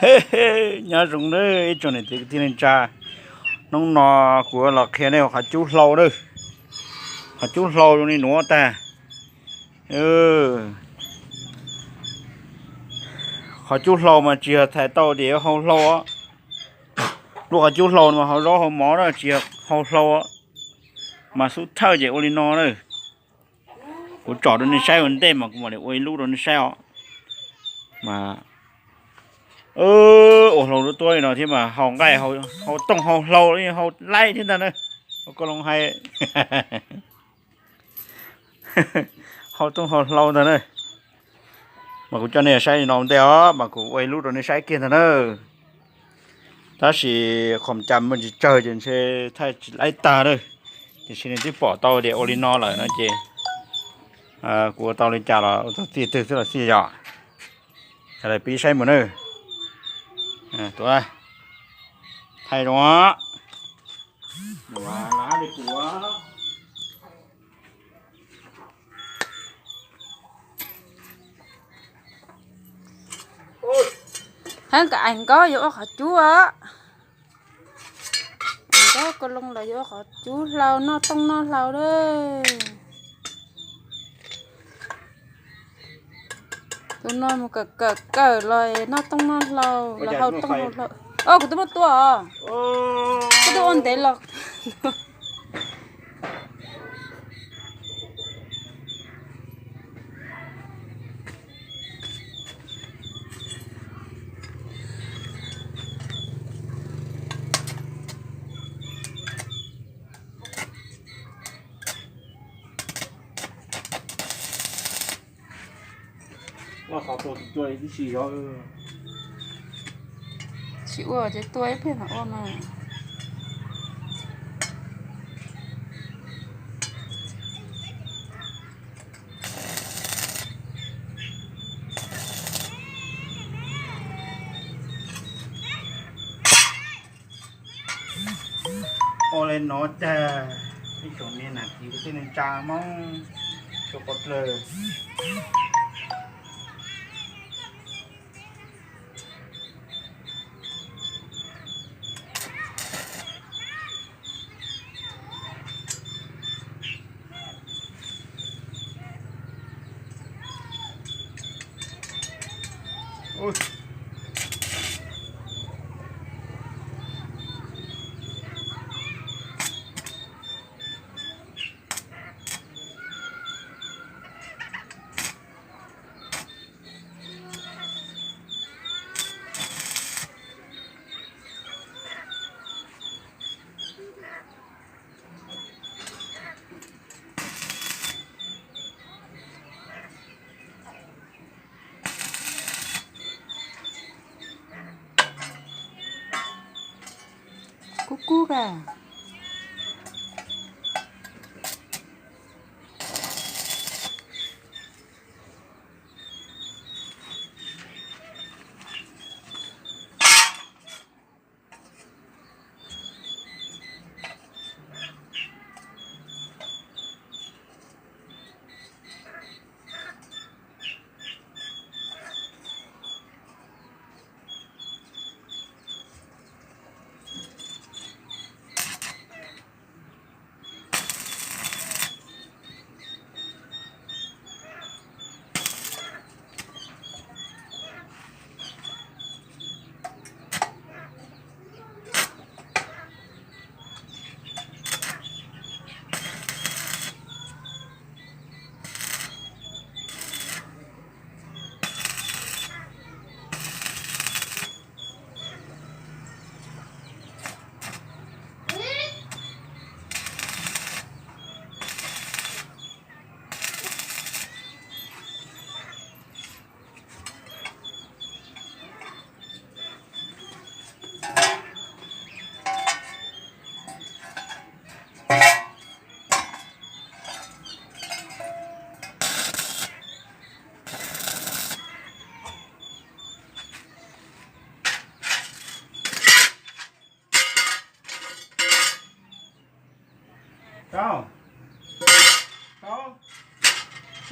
Nyob zoo nawb ib tsoom niam txiv kwv tij neej tsa, hnub no kuv los qhia nej qhov cub hlau nawb. Qhov cub hlau zoo li nuav tag. Qhov cub hlau mas tsis yog txhais tau tias yuav hau hlau os. Lub qhov cub hlau no mas hau zaub hau mov na, tsis yog hau hlau os. Mas xub thawj ces ua li no na. Kuv tsom rau nej saib ua ntej mas kuv mam li ua ib lub rau nej saib os. Mas ua hlau lub tuab li no thiab mas hau nqaij, hau tooj hau hlau, hau laib thiab ntag na. Ua koj loo hais, hau tooj hau hlau ntag na. Mas kuv coj nej saib li no ua ntej os, mas kuv ua ib lub rau nej saib kiag ntag na. Tab sis qhov cas muaj tsis tsawg ces ntshe thaij tsis laib tag na. Tiam sis nej twb pom tau tias ua li no lawm no ces kuv ua tau li cas los ua tau txij twg xwb los xij yom. Sawv daws pib saib mus nawb. Tuav, thaij zoo. Heev, koj ees nkaub yuav ua qhov cub os. Ees nkaub koj loo los yuav ua qhov cub hlau, noj tooj noj hlau lawm. Tus no mus kawm kawm kawm los noj tooj noj hlau los hau tooj hau hlau. Os, kuv twb muab tua os. Kuv twb ua ntev los. Ua qhov tua tsis tua tib si os. Tsis ua ces tua ib pliag mam ua mas. Ua li no tag, ib tsoom niam txiv kwv tij neej tsa Hmoob suav pov dlawg. Kub kub kawg.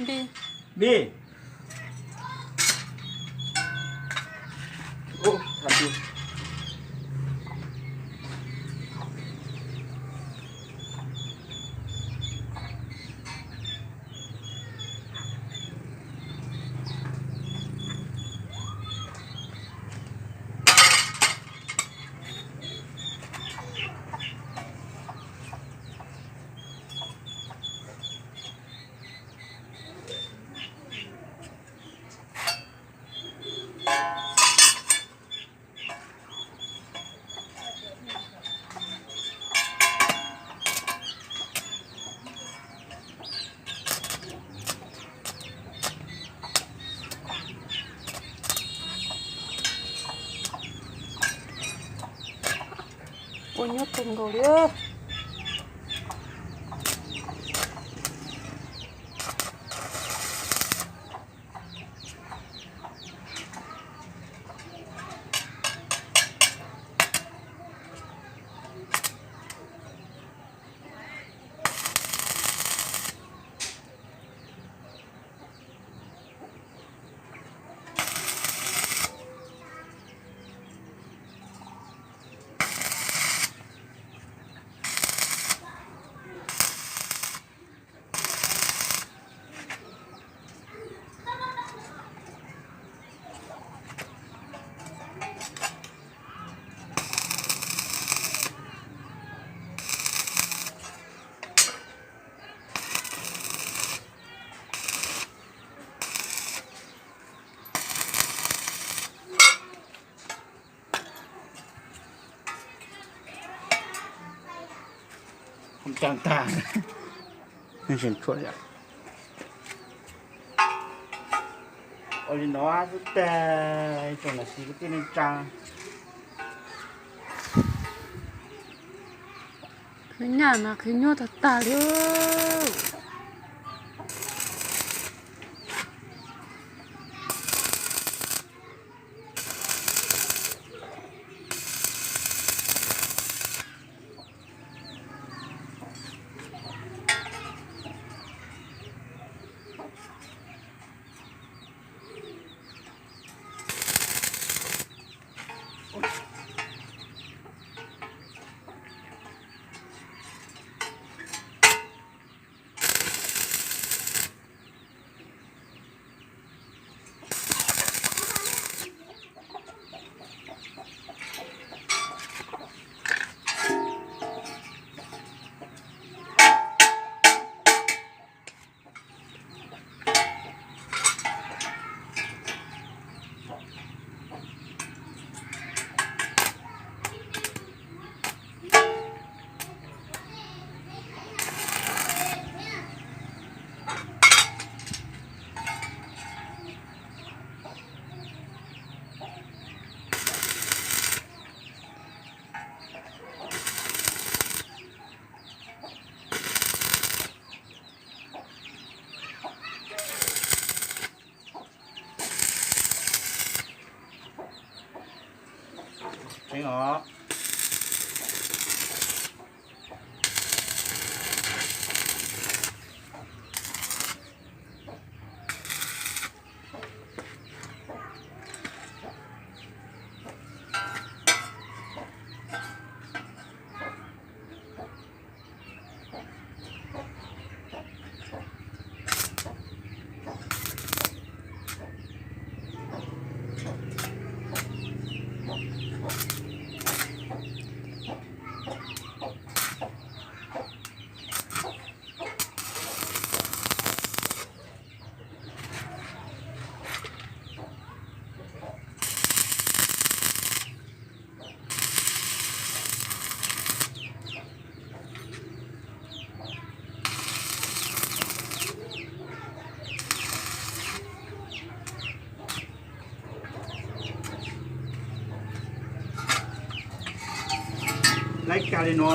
Npij. Npij. Ub, tha Ua nyuaj kawg nkaus li. Ua li no xwb tag, tsoom niam txiv kwv tij neej tsa. Khwv nyaj mas khwv nyuaj tag tag li. Tseeb os. Laib kag li no.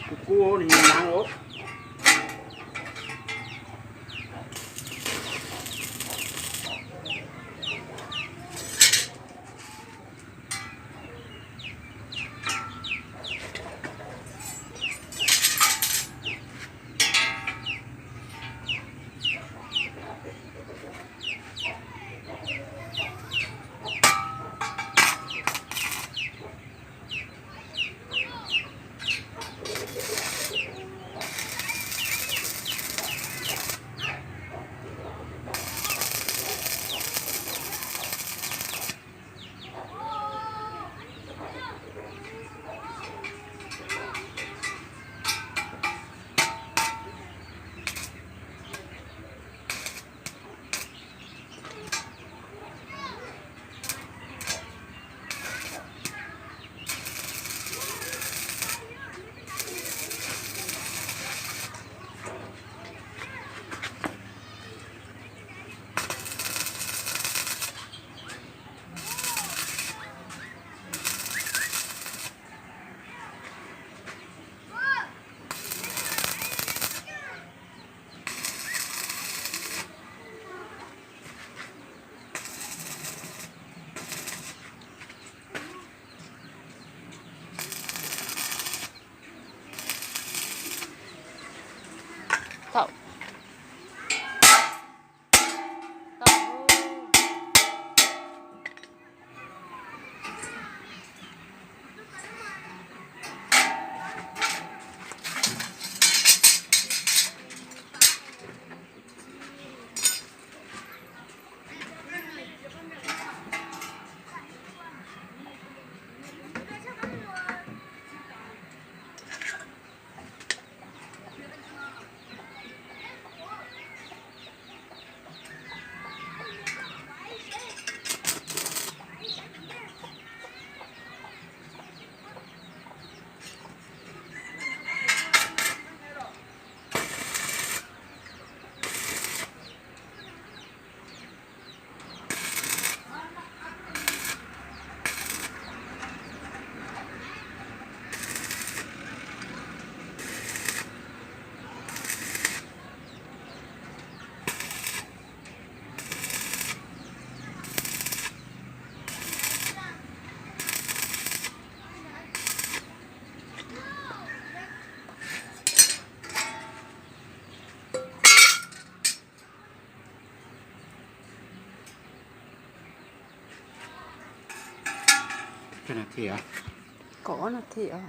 Kuv kub nws nag os. Tau. Tau. Kaum ob nas this os.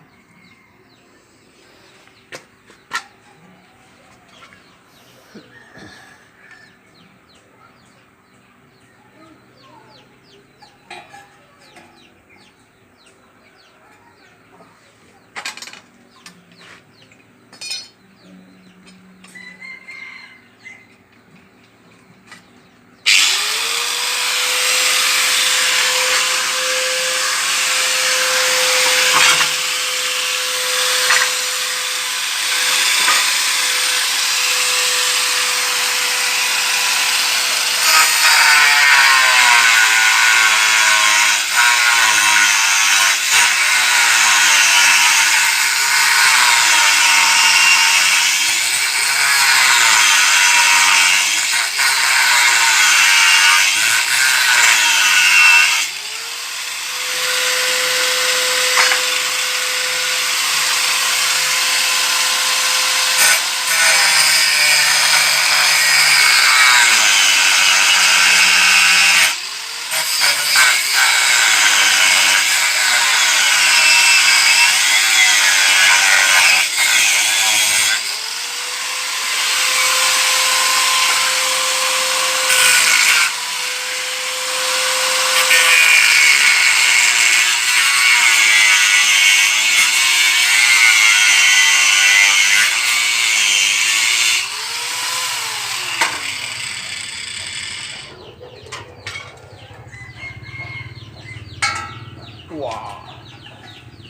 Ua,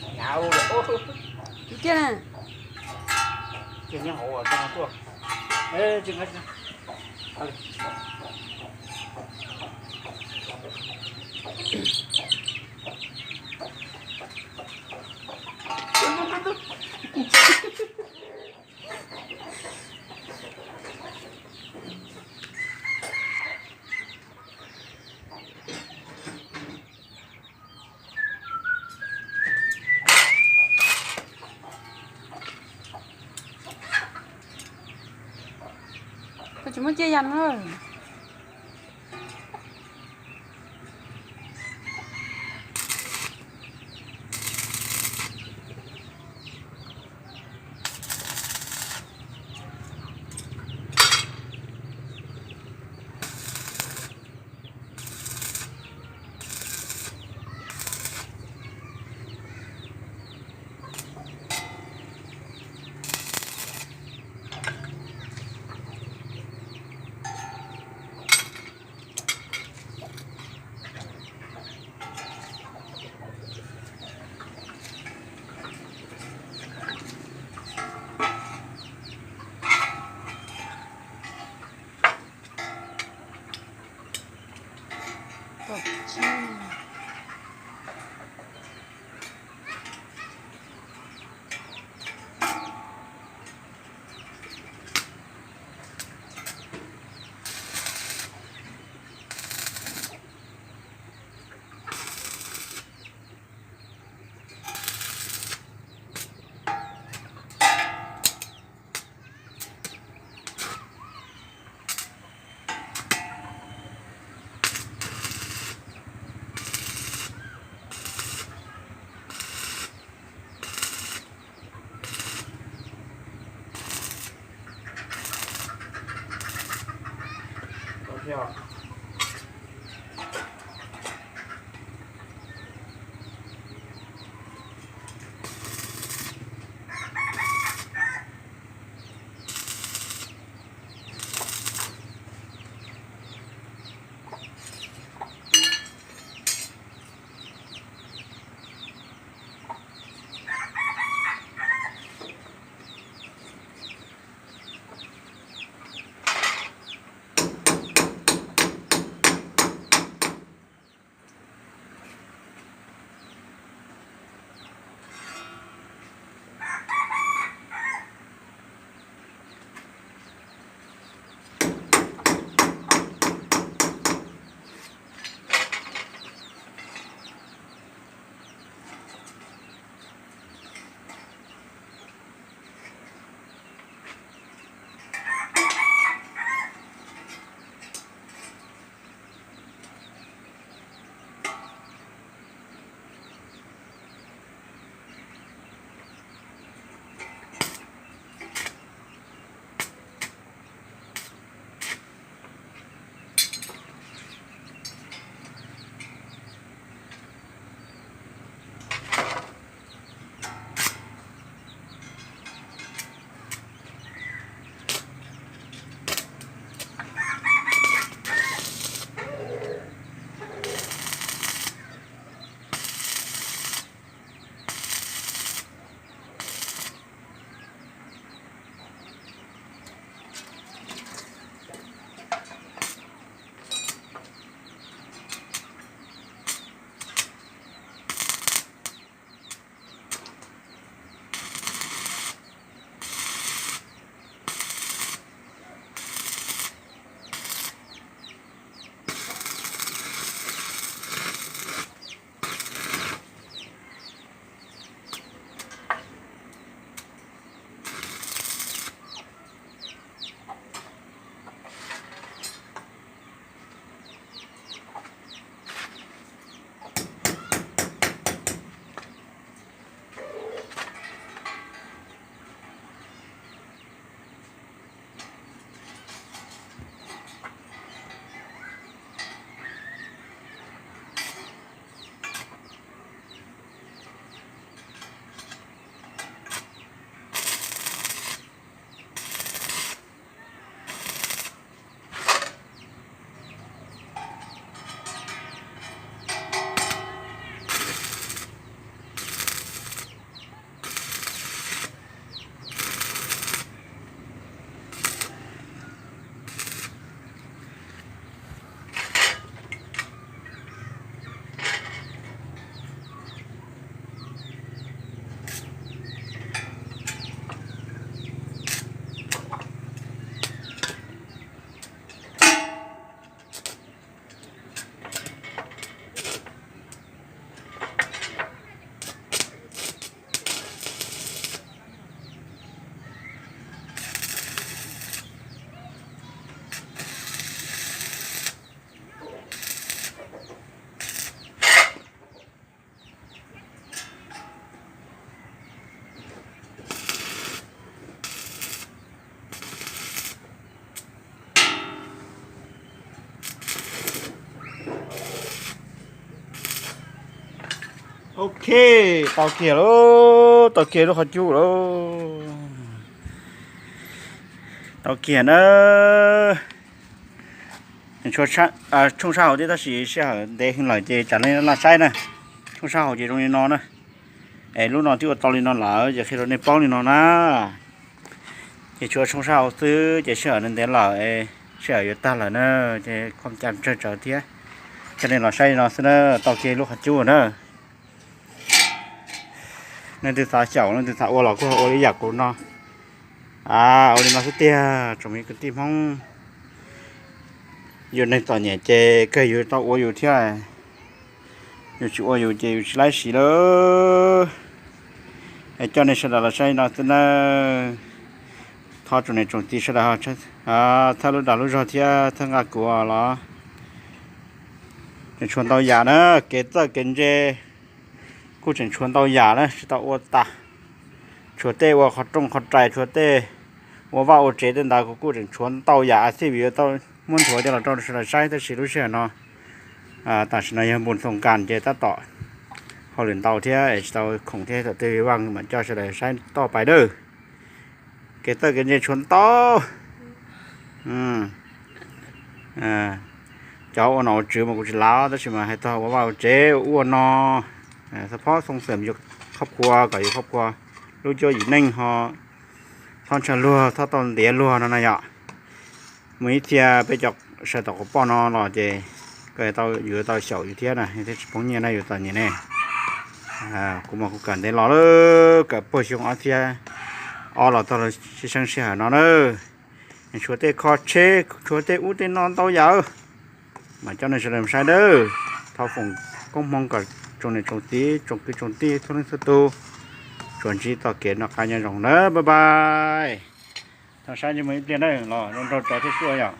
hnyav ua. Tus tiag na. Ces nyob hauv tuaj. Koj tsis muab ciaj yam no. Ok, tau kiag lauj, tau kiag lub qhov cub lauj. Tau kiag na. Tshooj sab hauv thiab tab sis sij hawm ntev heev lawm ces tsam nej laj saib na. Tshooj sab hauv ces zoo li no na. Es lub no twb ua tau li no lawm ces qhia rau nej paub li no na. Ces tsuas tshooj sab hauv xwb ces sij hawm ntev lawm, sij hawm yuav tag lawm na, ces kho cam tsawg tsawv thiab. Coj nej los saib li no xwb na, tau kiag lub qhov cub na. Leej twg xav xyaum leej twg xav ua los kuj ua li yam kuv no. Ua li no xwb tiag tsoom me kwv tij Hmoob. Yus neeg txom nyem ces kawg yus tau ua yus thiab, yus tsis ua yus ces yus tsis laib siv lawm. Es coj nej sawv daws los saib li no xwb nawb. Thov tsoom niam tsoom txiv sawv daws thawb lub dag lub zog thiab thawb nqa kuv los. Tseem tshuav ntau yam na, kev txawj kev ntse kuj tseem tshuav ntau yam na tsis tau ua tas. Tshuav tej ua qhov rooj qhov rais, tshuav tej ua vaj ua tsev tej ntawd kuv kuj tseem tshuav ntau yam a xij vim yuav tau muab nthuav coj los rau sawv daws saib, tab sis lub sij hawm no tam sim no yog npun xoo kas ces tab tom hauj lwm ntau thiab tsis tau khoom thiab, tam tej vaj mam coj sawv daws saib toj pais dawb. Kev txawj kev ntse tshuav ntau. Cov ua nom ua tswv mas kuv tsis lav, tab sis mas hais txog ua vaj ua tsev ua no, xov phob xoo xwm yus khab khua kom yus khab khua lub cuab yim neej ho txhob ntshaw luag, txhob tau ntiav luag no na yom. Mus ib txhia peb cov sawv tom quas poj no los ces koj yuav tau xyaum yus thiab na, thiab tsis poob nyiaj na yus txom nyem ne. Kuv mas kuv kawm ntev los lawm, kawm puag xyoo ob txhiab ob los txog sib seeb sij hawm no na. Tshuav tej kho tsheb, tshuav tej ub tej no ntau yam, mas coj nej sawv daws saib dawb. Thov foom koob hmoov kom tsoom niam tsoom txiv tsoom kwv tsoom tij txhua leej txhua tus tsuas ntsib txoj kev noj qab nyob zoo na, bye bye. Thov saib ntsis mus ib pliag na, los zoo nraug tsov thiab suab yom.